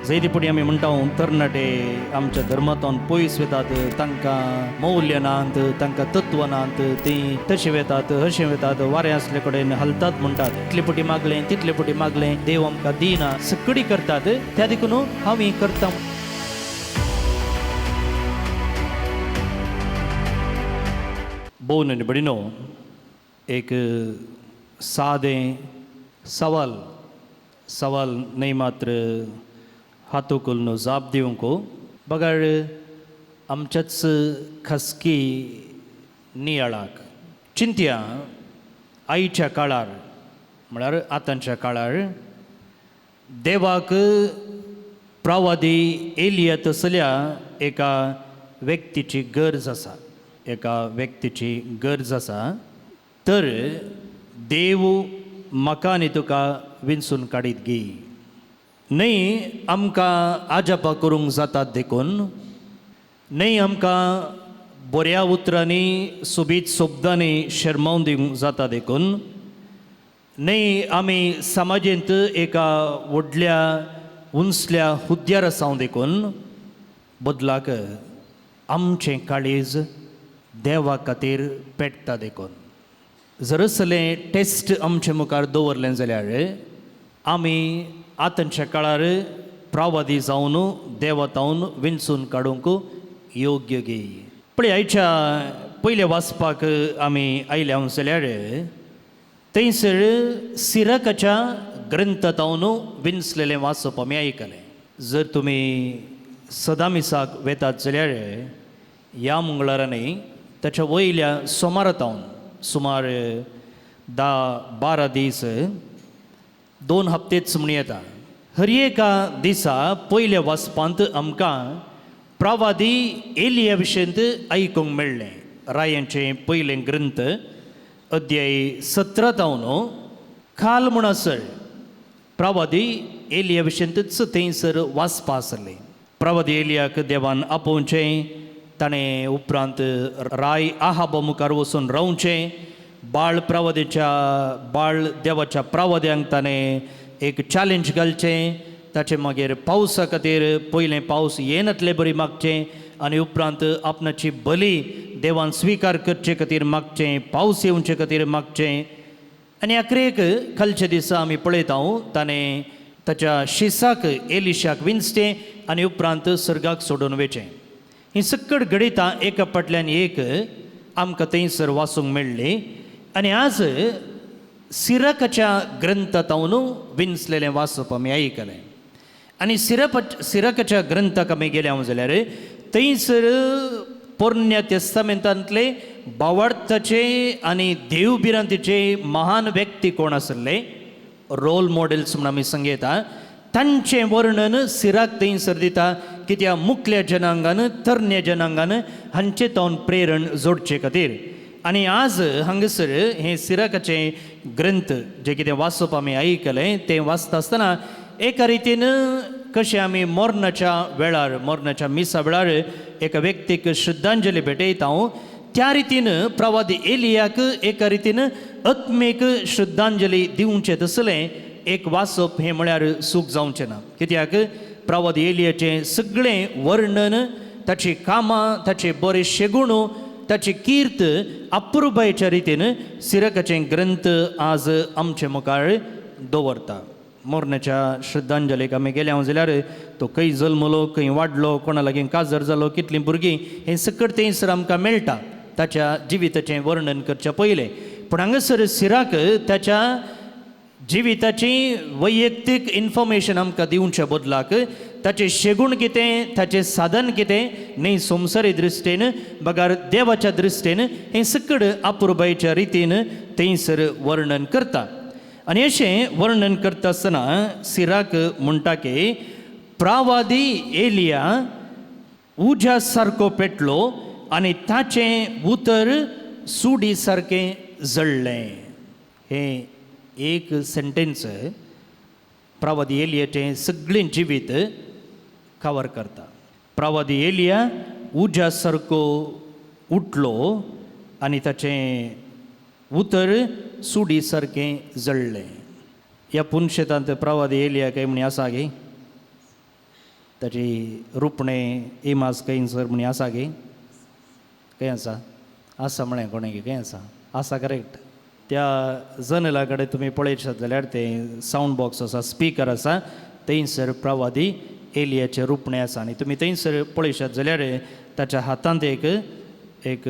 जायते फावटी आमी म्हणटा तरणाटे आमच्या धर्मांतल्यान पयस वतात, तांकां मौल्य नात, तांकां तत्व नात, तीं तशें वेतात अशें वेतात, वारें आसले कडेन हालतात म्हणटात. इतले फावटी मागलें तितले फावटी मागलें, देव आमकां दिना, सकडी करतात. त्या देखून हांव हें करता. भोवन आनी भयणीनो, एक सादें सवाल, सवाल न्हय मात्र हातूकूल जाप दिवंक बगर आमच्याच खासगी नियाळाक चिंतया. आयच्या काळार म्हळ्यार आतांच्या काळार देवाक प्रवादी एलिया तसल्या एका व्यक्तीची गरज आसा, एका व्यक्तीची गरज आसा. तर देव म्हाका आनी तुका विंचून काडीत गी न्हय आमकां आजापा करूंक जातात देखून, न्हय आमकां बऱ्या उतरांनी सोबीत शब्दांनी शर्मावन दिवंक जाता देखून, न्हय आमी समाजेंत एका व्हडल्या उंचल्या हुद्द्यार आसाव देखून, बदलाक आमचें काळीज देवा खातीर पेट्टा देखून. जर असलें टेस्ट आमचे मुखार दवरलें जाल्यार आमी आतांच्या काळार प्रवादी जावन देवा तावन विंचून काडूंक योग्य गे. पळय आयच्या पयल्या वाचपाक आमी आयल्या जाल्यार थंयसर सिरकाच्या ग्रंथातावन विंचलेलें वाचप आमी आयकलें. जर तुमी सदामिसाक वेतात जाल्यार ह्या मंगळारांनी ताच्या वयल्या सोमारा तावन सुमार 10-12 दीस, 2 हप्तेच म्हण येता, हर एका दिसा पयल्या वाचपांत आमकां प्रवादी एलिया विशयंत आयकूंक मेळ्ळें. रायांचें पयलें ग्रंथ अध्याय 17 तावन काल म्हणसर प्रवादी एलिया विशयंतच थंयसर वाचपा आसलें. प्रवादी एलियाक देवान आपोवचें, ताणें उपरांत राय आहाबा मुखार वचून रावचें, बाळ प्रवादेच्या बाळ देवाच्या प्रवाद्यांक ताणें एक चॅलेंज घालचें, ताचे मागीर पावसा खातीर पयलें पावस येनातले बरी मागचें आनी उपरांत आपणाची बली देवान स्विकार करचे खातीर मागचें, पावस येवचे खातीर मागचें. आनी अखेरेक खालच्या दिसा आमी पळयता ताणें ताच्या शिसाक एलिशाक विंचचें आनी उपरांत सर्गाक सोडून वचें. ही सकट घडितां एका फाटल्यान एक आमकां थंयसर वाचूंक मेळ्ळी. आनी आज सिरकाच्या ग्रंथातावन विंचलेलें वाचप आमी आयकलें. आनी सिरकाच्या ग्रंथाक आमी गेल्या जाल्यार थंयसर पोरण्या तेस्तामेंतांतले भावार्थाचे आनी देवभिरांतीचे महान व्यक्ती कोण आसले, रोल मॉडेल्स म्हूण आमी सांगता, तांचें वर्णन सिराक थंयसर दिता. कित्याक मुखल्या जनांगान तरण्या जनांगान हांचे तावन प्रेरण जोडचे खातीर. आनी आज हांगासर हें सिराकाचें ग्रंथ जें कितें वाचप आमी आयकलें तें वाचता आसतना एका रितीन कशें आमी मरणाच्या वेळार, मरणाच्या मिसा वेळार एका व्यक्तीक श्रद्धांजली भेटयता त्या रितीन प्रवादी एलियाक एका रितीन आत्मीक श्रद्धांजली दिवचें तसलें एक वाचप हें म्हळ्यार सूख जावचें ना. कित्याक प्रवादी एलियाचें सगळें वर्णन, ताची कामां, ताचे बरे शेगुण, ताची कीर्त अपुरबायेच्या रितीन सिरकाचें ग्रंथ आज आमचे मुखार दवरता. मरणाच्या श्रद्धांजलीक आमी गेल्या जाल्यार तो खंय जल्मलो, खंय वाडलो, कोणा लागीं काजर जालो, कितलीं भुरगीं, हें सकट थंयसर आमकां मेळटा ताच्या जिविताचें वर्णन करच्या पयलें. पूण हांगासर सिराक ताच्या जिविताची वैयक्तीक इन्फॉर्मेशन आमकां दिवच्या बदलाक ताचें शेगूण कितें, ताचें साधन कितें, न्हय संवसारी दृश्टीन बगर देवाच्या दृश्टीन हें सकड अपुरबायेच्या रितीन थंयसर वर्णन करता. आनी अशें वर्णन करता आसतना सिराक म्हणटा की प्रवादी एलिया उज्या सारको पेटलो आनी ताचें उतर सुडी सारकें जळ्ळें. हें एक सेंटेन्स प्रवादी एलियाचें सगळें जिवीत कवर करता. प्रवादी एलिया उज्या सारको उठलो आनी ताचें उतर सुडी सारकें जळ्ळें. ह्या पुनशेतांत प्रवादी एलिया काय म्हणी आसा गे? ताची रुपणें इमाज खंयसर म्हणी आसा गे? खंय आसा? आसा म्हळें कोणें की खंय आसा? आसा करेक्ट. त्या जनेला कडेन तुमी पळयशात जाल्यार तें सावंड बॉक्स आसा, स्पिकर आसा, थंयसर प्रवादी एलियाचें रुपणें आसा. आनी तुमी थंयसर पळयशात जाल्यार ताच्या हातांत एक एक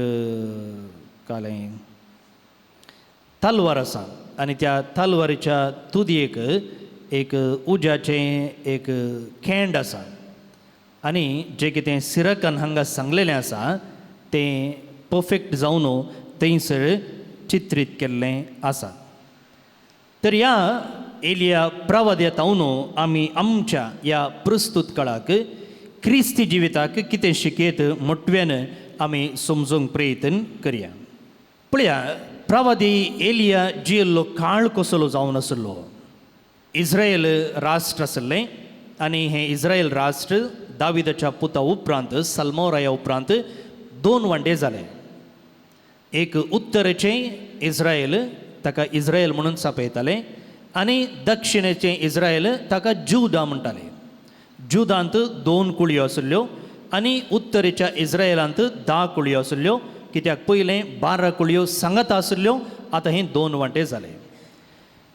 कालें तलवार आसा आनी त्या तलवारीच्या तुदयेक एक उज्याचें एक खेंड आसा. आनी जें कितें सिरकान हांगा सांगलेलें आसा तें परफेक्ट जावन थंयसर चित्रीत केल्लें आसा. तर ह्या एलिया प्रवाद्या तावन आमी आमच्या ह्या प्रस्तूत काळाक क्रिस्ती जिविताक कितें शिकयत मोटव्यान आमी समजूंक प्रयत्न करया. पळया, प्रवादी एलिया जियेल्लो काळ कसलो जावन आसलो. इस्रायल राष्ट्र आसलें आनी हें इस्रायल राष्ट्र दाविदाच्या पुता उपरांत सलमोराया उपरांत दोन वांटे जाले. एक उत्तरेचें इस्रायल ताका इस्रायल म्हणून चापयताले आनी दक्षिणेचें इस्रायल ताका जुदा म्हणटाले. जुदांत दोन कुळयो आसल्ल्यो आनी उत्तरेच्या इस्रायलांत 10 कुळयो आसल्ल्यो. कित्याक पयलें 12 कुळयो सांगात आसल्ल्यो, आतां हे दोन वांटे जाले.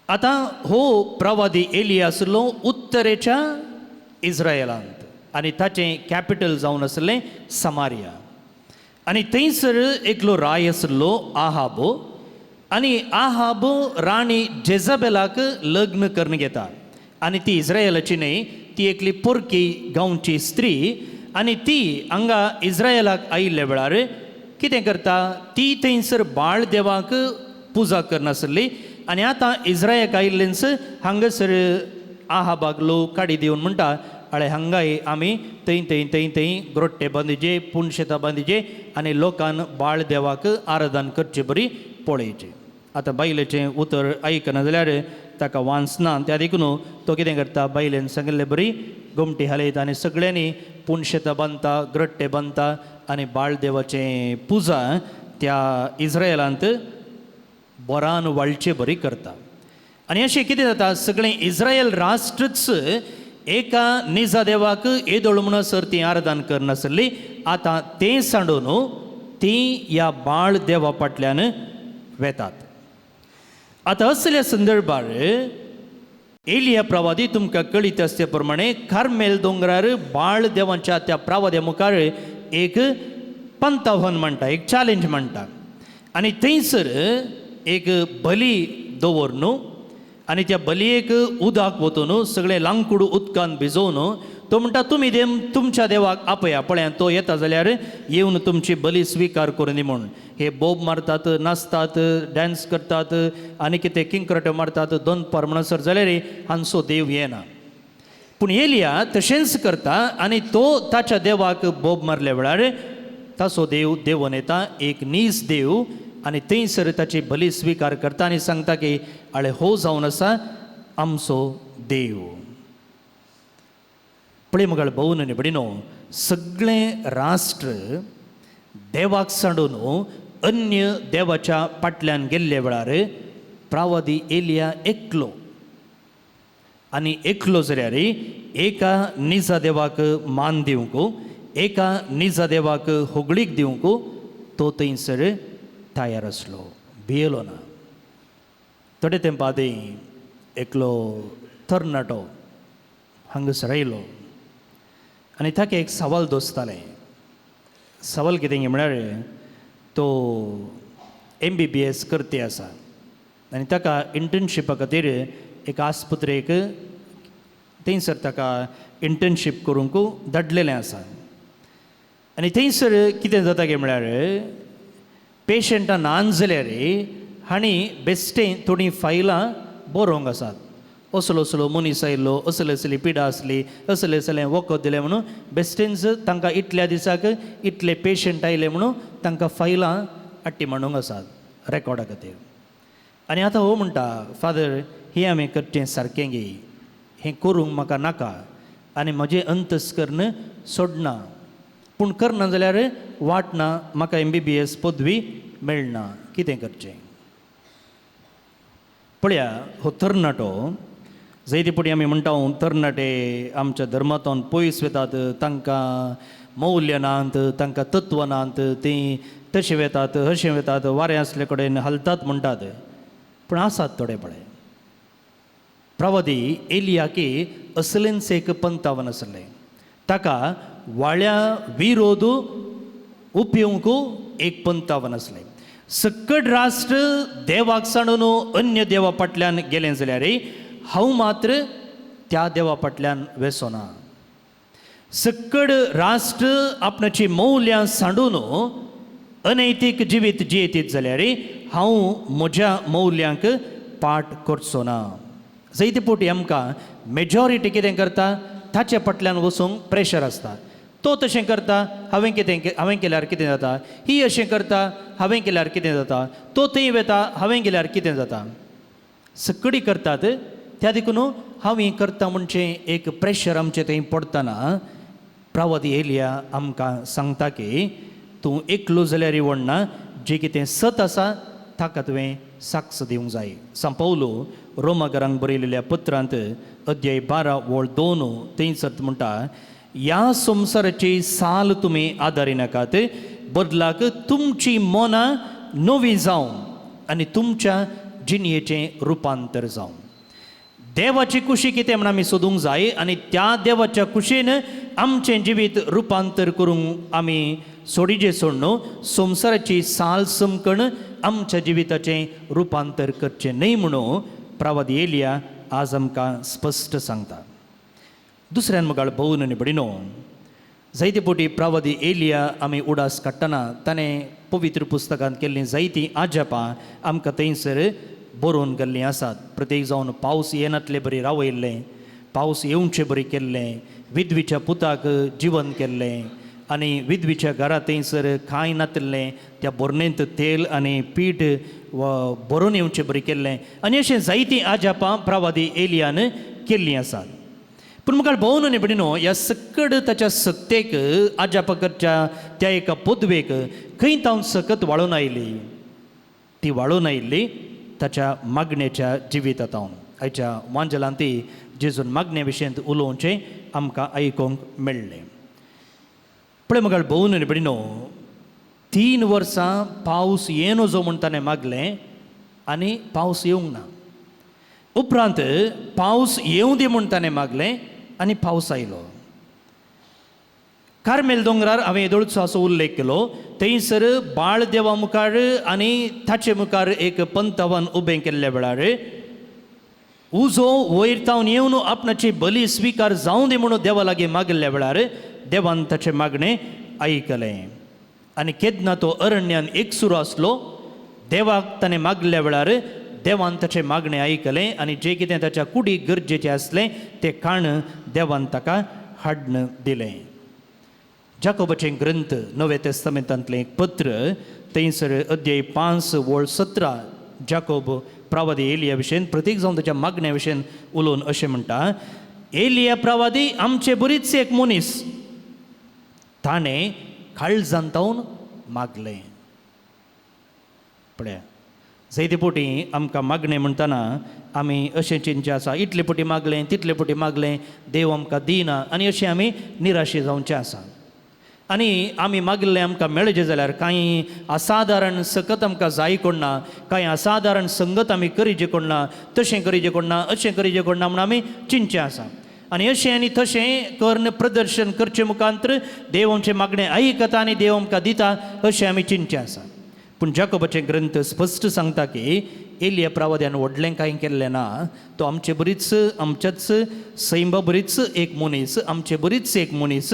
आतां हो प्रवादी एलिया आसलो उत्तरेच्या इस्रायलांत आनी ताचें कॅपिटल जावन आसलें समारिया. आनी थंयसर एकलो राय आसलो आहाब आनी आहाब राणी जेजबेलाक लग्न करून घेता आनी ती इस्रायलाची न्हय, ती एकली पोरकी गांवची स्त्री. आनी ती हांगा इस्रायलाक आयिल्ल्या वेळार कितें करता, ती थंयसर बाळ देवाक पुजा करनासली आनी आतां इस्रायलाक आयिल्लेंच हांगासर आहाबाक लोक काडी दिवन म्हणटा, अळे हांगाय आमी थंय थंय थंय थंय ग्रोट्टे बांदिचे, पुणशेतां बांदिचे आनी लोकान बाळ देवाक आराधन करचे बरी पळयचें. आतां बायलेचें उतर आयकना जाल्यार ताका वांचना, त्या देखून तो कितें करता, बायलेन सांगिल्ले बरी गोमटी हालयता आनी सगळ्यांनी पुणशेतां बांदता, ग्रट्टे बांदता आनी बाळ देवाचें पुजा त्या इस्रायलांत बोरान वाळचे बरी करता. आनी अशें कितें जाता, सगळें इस्रायल राष्ट्रच एका निजा देवाक येदोळ म्हणसर ती आराधन करनासली. आतां तें सांडून ती ह्या बाळ देवा फाटल्यान वेतात. आतां असल्या संदर्भार एलिया प्रवादी तुमकां कळीत आसते प्रमाणे कार्मेल दोंगरार बाळ देवांच्या त्या प्रवाद्या मुखार एक पंतावन म्हणटा, एक चॅलेंज म्हणटा आनी थंयसर एक बली दवर न्हू आनी त्या बलयेक उदक वतून सगळें लांकूड उदकान भिजोवन तो म्हणटा, तुमी तुमच्या देवाक आपया, पळया तो येता जाल्यार येवन तुमची बली स्विकार करून दी म्हूण. हे बोब मारतात, नाचतात, डांस करतात आनी कितें किंक्रोट्यो मारतात दनपार म्हणसर जाल्यार हांचो देव येना. पूण एलिया तशेंच करता आनी तो ताच्या देवाक बोब मारल्या वेळार ताचो देव देवून येता, एक नीज देव, आनी थंयसर ताची बली स्विकार करता आनी सांगता की आळे हो जावन आसा आमचो देव. पळय मगळ भोवन आनी भयणीनो, सगळें राष्ट्र देवाक सांडून अन्य देवाच्या फाटल्यान गेल्ल्या वेळार प्रावादी एलिया एकलो आनी एकलो जाल्यार एका निजा देवाक मान दिवंक, एका निजा देवाक होगळीक दिवंक तो थंयसर तयार आसलो, भियेलो ना. थोडे तेंपा आदीं एकलो तरणाटो हांगासर आयलो आनी ताका एक सवाल दोसतालें. सवाल कितें म्हळ्यार तो MBBS करते आसा आनी ताका इंटर्नशिपा खातीर एक आस्पत्रेक थंयसर ताका इंटर्नशीप करूंक धाडलेलें आसा. आनी थंयसर कितें जाता काय म्हळ्यार पेशंटां नान जाल्यार हांणी बेश्टें थोडीं फायलां बरोवंक आसात. असलो असलो मनीस आयिल्लो, असले असली पिडा आसली, असले असलें वखद दिलें म्हणून बेश्टेंच तांकां इतल्या दिसाक इतले पेशंट आयले म्हणून तांकां फायलां आट्टी मांडूंक आसात रेकॉर्डा खातीर. आनी आतां हो म्हणटा, फादर हें आमी करचें सारकें गे, हें करूंक म्हाका नाका आनी म्हजें अंतस्कर्ण सोडना, पूण करना जाल्यार वाट ना, म्हाका MBBS पदवी मेळना, कितें करचें. पळया हो तरणाटो जायते फावटी आमी म्हणटा तरणाटे आमच्या धर्मांतून पयस वतात, तांकां मौल्य नात, तांकां तत्व नात, तीं तशें वेतात अशें वेतात, वारें आसले कडेन हालतात म्हणटात. पूण आसात थोडे पळय. प्रवादी एलियाकी असलेंच एक पंतावन आसलें. ताका वाळ्या विरोध उपयोगूंक एक पंतावन आसलें. सकट राष्ट्र देवाक सांडून अन्य देवा फाटल्यान गेलें जाल्यार हांव मात्र त्या देवा फाटल्यान वेसोना. सकड राष्ट्र आपणाची मौल्यां सांडून अनैतीक जिवीत जियेतीत जाल्यार हांव म्हज्या मौल्यांक पाठ करचो ना. जायते फावटी आमकां मेजॉरिटी कितें करता ताचे फाटल्यान वचूंक प्रेशर आसता. तो तशें करता, हांवें कितें हांवें केल्यार कितें जाता, ही अशें करता, हांवें केल्यार कितें जाता, तो थंय वता, हांवें गेल्यार कितें जाता. सकडी करतात त्या देखून हांव करता म्हणचें एक प्रेशर आमचें थंय पडटना प्रवादी एलिया आमकां सांगता की तूं एकलो जाल्यार वडना, जें कितें सत आसा ताका तुवें साक्ष दिवंक जाय. सांव पावलो रोमाकरांक बरयलेल्या पत्रांत अध्याय 12 वळ 2 थंयसर म्हणटा, ह्या संवसाराची साल तुमी आदारिनाकात, बदलाक तुमची मनां नवी जावं आनी तुमच्या जिणयेचें रुपांतर जावं. देवाची कुशी कितें म्हण आमी सोदूंक जाय आनी त्या देवाच्या कुशीन आमचें जिवीत रुपांतर करूंक आमी सोडिजे सोडून संवसाराची साल समकण आमच्या जिविताचें रुपांतर करचें न्हय म्हणून प्रवादी एलिया आज आमकां स्पश्ट सांगता. दुसऱ्यान मुखार भोवन आनी भडिनो जायते फावटी प्रवादी एलिया आमी उडास काडटना ताणें पवित्र पुस्तकांत केल्लीं जायतीं आजापां आमकां थंयसर बरोवन गेल्लीं आसात. प्रत्येक जावन पावस येनातले बरी रावयल्लें, पावस येवचे बरी केल्लें, विधवीच्या पुताक जिवन केल्लें आनी विधवीच्या घरा थंयसर कांय नातिल्लें त्या बोरणेंत तेल आनी पीठ भरून येवचे बरी केल्लें आनी अशें जायतीं आजापां प्रवादी एलियान केल्लीं आसात. पूण मुखार भोवन आनी भयणीनो ह्या सकड ताच्या सक्तेक आजापा करच्या त्या एका पदवेक खंय तावन सकत वाळून आयली, ती वाळून आयिल्ली ताच्या मागणेच्या जिविता तावन. आयच्या वांजलांत ती जेजून मागणे विशयांत उलोवचें आमकां आयकूंक मेळ्ळें. पळय मुखार भोवन आनी भयणीनो 3 वर्सां पावस येनो जो म्हूण ताणें मागलें आनी पावस येवंक ना. उपरांत पावस येवं दी म्हूण ताणें मागलें आनी पावस आयलो. कार्मेल दोंगरार हांवें येदोळचो असो उल्लेख केलो, थंयसर बाळ देवा मुखार आनी ताचे मुखार एक पंतवन उबें केल्ल्या वेळार उजो वयर तावन येवन आपणाची बली स्विकार जावं दी म्हणून देवा लागीं मागिल्ल्या वेळार देवान ताचें मागणें आयकलें. आनी केन्ना तो अरण्यान एकसुरो आसलो देवाक ताणें मागल्या वेळार देवान ताचें मागणें आयकलें आनी जें कितें ताच्या कुडीक गरजेचें आसलें तें खाण देवान ताका हाडून दिलें. जाकोबाचें ग्रंथ नव्या तेस्तामेंतांतलें एक पत्र थंयसर अध्याय 5 वळ 17 जाकोब प्रवादी एलिया विशयन प्रतीक जावन ताच्या मागण्या विशयन उलोवन अशें म्हणटा, एलिया प्रवादी आमचे बरीच एक मनीस, ताणें काळजान तावन मागलें. पळया जायते फावटी आमकां मागणें म्हणटना आमी अशें चिंतचें आसा, इतले फावटी मागलें तितले फावटी मागलें देव आमकां दिना आनी अशें आमी निराशे जावचें आसा. आनी आमी मागिल्लें आमकां मेळचें जाल्यार कांय असाधारण सकत आमकां जाय कोण ना, कांय असाधारण संगत आमी करीचे कोण ना, तशें करीचे कोण ना, अशें करीचे कोण ना म्हूण आमी चिंतचें आसा. आनी अशें आनी तशें करून प्रदर्शन करचे मुखांतर देव आमचें मागणें आयकता आनी देव आमकां दिता अशें आमी चिंतचें आसा. पूण जाकोबाचें ग्रंथ स्पश्ट सांगता की एलिया प्रवाद्यान व्हडलें कांय केल्लें ना, तो आमचे बरीच आमच्याच सैमा बरीच एक मनीस, आमचे बरीच एक मनीस,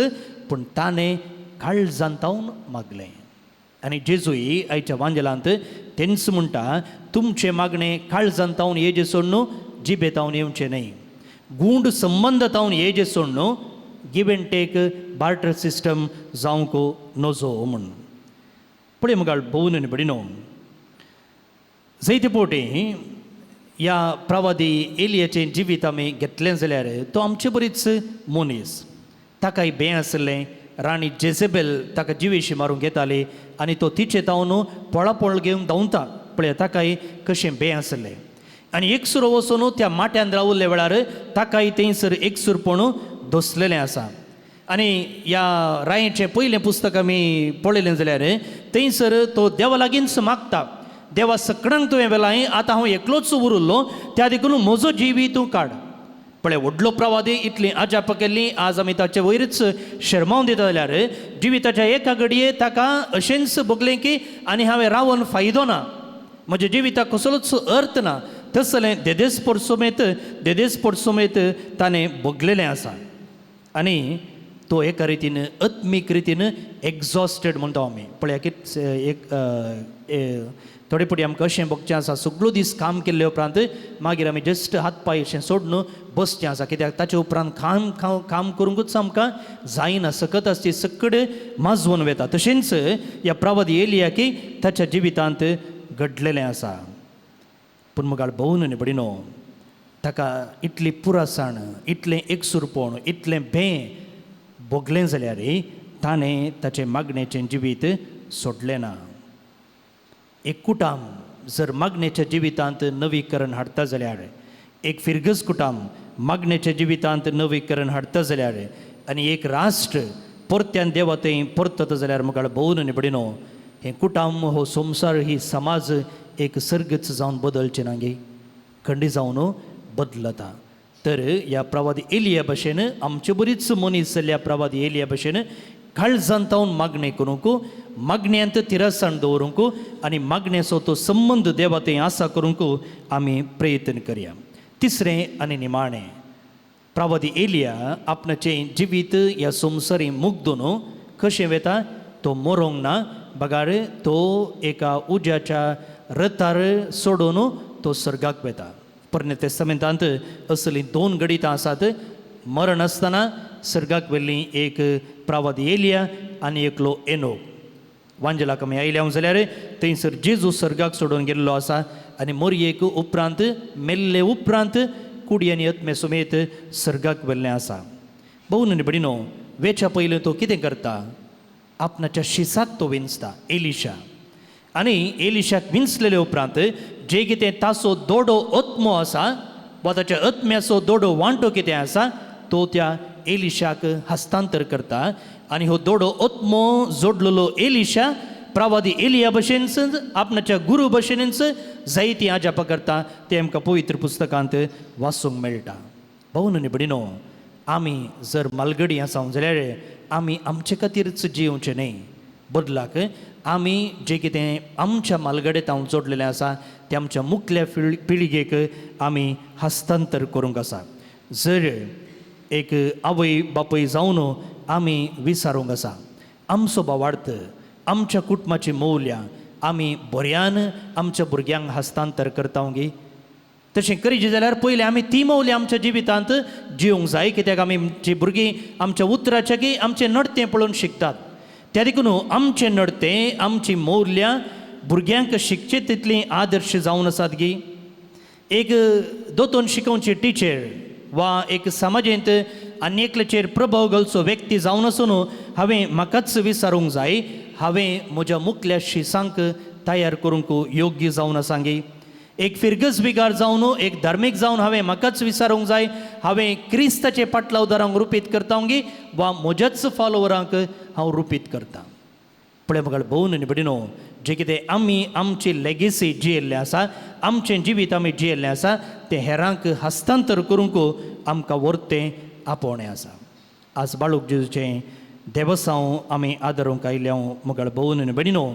पूण ताणें काळजान तावन मागलें. आनी जेजूय आयच्या वांजेलांत तेंच म्हणटा, तुमचें मागणें काळजान तावन येजे सोडून जिबे तावन येवचें न्हय, गूंड संबंद तावन येजे सोडून give and take barter system जावंक नजो म्हूण. पळय मुखार भोवन आनी भयणीनो जायते फावटी ह्या प्रवादी एलियाचें जिवीत आमी घेतलें जाल्यार तो आमचे बरीच मनीस, ताकाय बें आसलें. राणी जेझेबेल ताका जिवेशी मारूंक येताली आनी तो तिचे तावन पळापळ घेवन धांवता. पळय ताकाय कशें बें आसलें. आनी एकसुरो वचून त्या माट्यान रावल्ल्या वेळार ताकाय थंयसर एकसूरपण दसलेलें आसा. आनी ह्या रायेचें पयलें पुस्तक आमी पळयलें जाल्यार थंयसर तो देवा लागींच मागता, देवा सकडांक तुवें वेलाय, आतां हांव एकलोच उरिल्लो, त्या देखून म्हजो जीवी तूं काड. पळय व्हडलो प्रवादी इतली अजाप केल्ली, आज आमी ताचे वयरच शर्मावन दिता जाल्यार जिविताच्या एका घडये ताका अशेंच भोगलें की आनी हांवें रावन फायदो ना, म्हज्या जिविताक कसलोच अर्थ ना, तसलें देदेसपोर समेत ताणें भोगलेलें आसा. आनी तो एका रितीन आत्मीक रितीन एग्झॉस्टेड म्हणटा आमी. पळया कितें एक थोडे फावटी आमकां अशें भोगचें आसा, सगळो दीस काम केल्ले उपरांत मागीर आमी जस्ट हात पांय अशें सोडून बसचें आसा, कित्याक ताचे उपरांत काम काम करूंकूच आमकां जायना, सकत आसा ती सगळे माजवून वता. तशेंच ह्या प्रवादी एलियाकी ताच्या जिवितांत घडलेलें आसा. पूण मुखार भोवन निबडिनो ताका इतली पुरासाण, इतलें एकसूरपण, इतलें भें भोगलें जाल्यार ताणें ताचें मागणेचें जिवीत सोडलें ना. एक कुटाम जर मागणेच्या जिवितांत नवीकरण हाडटा जाल्यार, एक फिरगज कुटाम मागणेच्या जिवितांत नवीकरण हाडटा जाल्यार, आनी एक राष्ट्र परत्यान देवा थंय परतता जाल्यार मुखार भोवन निबडिनो हें कुटाम, हो संवसार, ही समाज एक सर्गच जावन बदलचें ना गे, खंडी जावन बदलता. तर ह्या प्रवादी एलिया भशेन आमचे बरीच मनीस जाल्ल्या प्रवादी एलिया भशेन काळजांत तावन मागणें करूंक, मागण्यांत तिरसाण दवरूंक आनी मागण्याचो तो संबंद देवा थंय आसा करूंक आमी प्रयत्न करया. तिसरें आनी निमाणें, प्रवादी एलिया आपणाचें जिवीत ह्या संवसारी मुग्दून कशें वेता, तो मरोंक ना बगार तो एका उज्याच्या रथार सोडून तो सर्गाक वेता. पोरण्या तेस्तामेंतांत असलीं दोन घडितां आसात, मरण आसतना सर्गाक व्हेल्ली एक प्रवादी एलिया आनी एकलो एनोक. वांजेलाक आमी आयल्या जाल्यार थंयसर जेजू सर्गाक सोडून गेल्लो आसा आनी मोरयेक उपरांत मेल्ले उपरांत कुडी आनी आत्मे समेत सर्गाक व्हेल्लें आसा. भोवन निबडिनो वेच्या पयलीं तो कितें करता, आपणाच्या शिसाक तो विंचता एलिशा. आनी एलिशाक विंचलेले उपरांत जे कितें ताचो दोडो आत्मो आसा वा ताच्या आत्म्याचो दोडो वांटो कितें आसा तो त्या एलिशाक हस्तांतर करता. आनी हो दोडो आत्मो जोडलेलो एलिशा प्रवादी एलिया भशेनच आपणाच्या गुरू भशेनच जायती आजापां करता, तें आमकां पवित्र पुस्तकांत वाचूंक मेळटा. भोवन निबडिनो आमी जर मालगडी आसा जाल्यार आमी आमचे खातीरच जियोवचें न्हय, बदलाक आमी जें कितें आमच्या मालगडेत हांव जोडलेलें आसा तें आमच्या मुखल्या पिळगेक आमी हस्तांतर करूंक आसा. जर एक आवय बापूय जावन आमी विचारूंक आसा आमचो भावार्थ, आमच्या कुटुंबाची मौल्यां आमी बऱ्यान आमच्या भुरग्यांक हस्तांतर करता गे, तशें करीचे जाल्यार पयलें आमी ती मौल्यां आमच्या जिवितांत जिवंक जाय, कित्याक आमी जी भुरगीं आमच्या उतराच्या की आमचें नडतें पळोवन शिकतात. त्या देखून आमचें नडतें, आमची मौल्यां भुरग्यांक शिकचे तितलीं आदर्श जावन आसात गी. एक दोतोन शिकोवची टिचर वा एक समाजेंत आनी एकल्याचेर प्रभाव घालचो व्यक्ती जावन आसून हांवें म्हाकाच विचारूंक जाय, हांवें म्हज्या मुखल्या शिसांक तयार करूंक योग्य जावन आसा गी. एक फिरगज बिगार जावन, एक धार्मीक जावन हांवें म्हाकाच विचारूंक जाय, हांवें क्रिस्ताचे पाटलावदारांक रुपीत करता गी वा म्हज्याच फॉलोवरांक हांव रुपीत करता. पळय म्हाका भोवन निबडिनो जें कितें आमी आमची लेगेसी जियेल्लें आसा, आमचें जिवीत आमी जियेल्लें आसा तें हेरांक हस्तांतर करूंक आमकां व्हरतें आपोवणें आसा. आज बाळूक जेजूचें देवसांव आमी आदरूंक आयल्या मुखार भोवन निबडिनो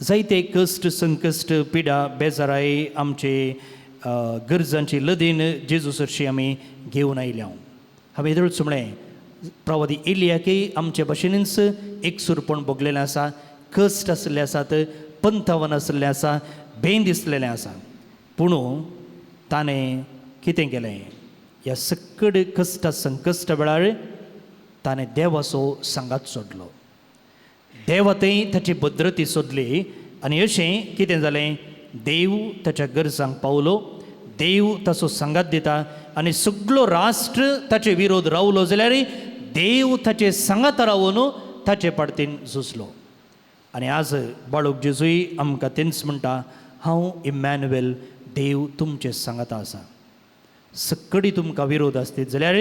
जायते कश्ट, संकश्ट, पिडा, बेजाराय आमचे गरजांची लदीन जेजू सरशी आमी घेवन आयल्या. हांवें येदोळच म्हणलें, प्रवादी एलियाकय आमचे भशेनच एकसूरपण भोगलेलें आसा, कश्ट आसले आसात, पंथावन आसलें आसा, भें दिसलेलें आसा. पूण ताणें कितें केलें, ह्या सकड कश्ट संकश्ट वेळार ताणें देवाचो सांगात सोडलो, देवा थंय ताची भद्रती सोदली आनी अशें कितें जालें, देव ताच्या गरजांक पावलो, देव ताचो सांगात दिता आनी सगळो राष्ट्र ताचे विरोध रावलो जाल्यार देव ताचे सांगात रावन ताचे पाडतीन झुजलो. आनी आज बाळूक जेजूय आमकां तेंच म्हणटा, हांव इमॅन्युएल देव तुमचे सांगाता आसा. सक्कडी तुमकां विरोध आसतीत जाल्यार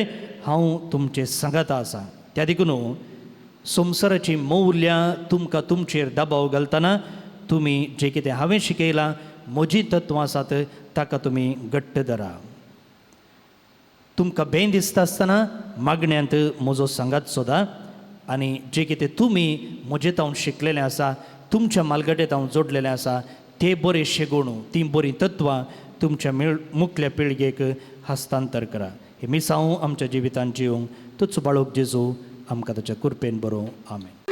हांव तुमचे सांगाता आसा. त्या देखून संवसाराचीं मौल्यां तुमकां तुमचेर दबाव घालतना तुमी जें कितें हांवें शिकयलां, म्हजीं तत्वां आसात, ताका तुमी घट्ट धरा. तुमकां बें दिसता आसतना मागण्यांत म्हजो सांगात सोदा आनी जें कितें तुमी म्हजे तावन शिकलेलें आसा, तुमच्या मालगडेत हांव जोडलेलें आसा, ते बरे शेगोणू, तीं बरीं तत्वां तुमच्या मेळ मुखल्या पिळगेक हस्तांतर करा. हे मिसांव आमच्या जिवितांत जिवंक तूच बाळोक जेजू आमकां ताच्या कृपेन बरोवं. आमेन.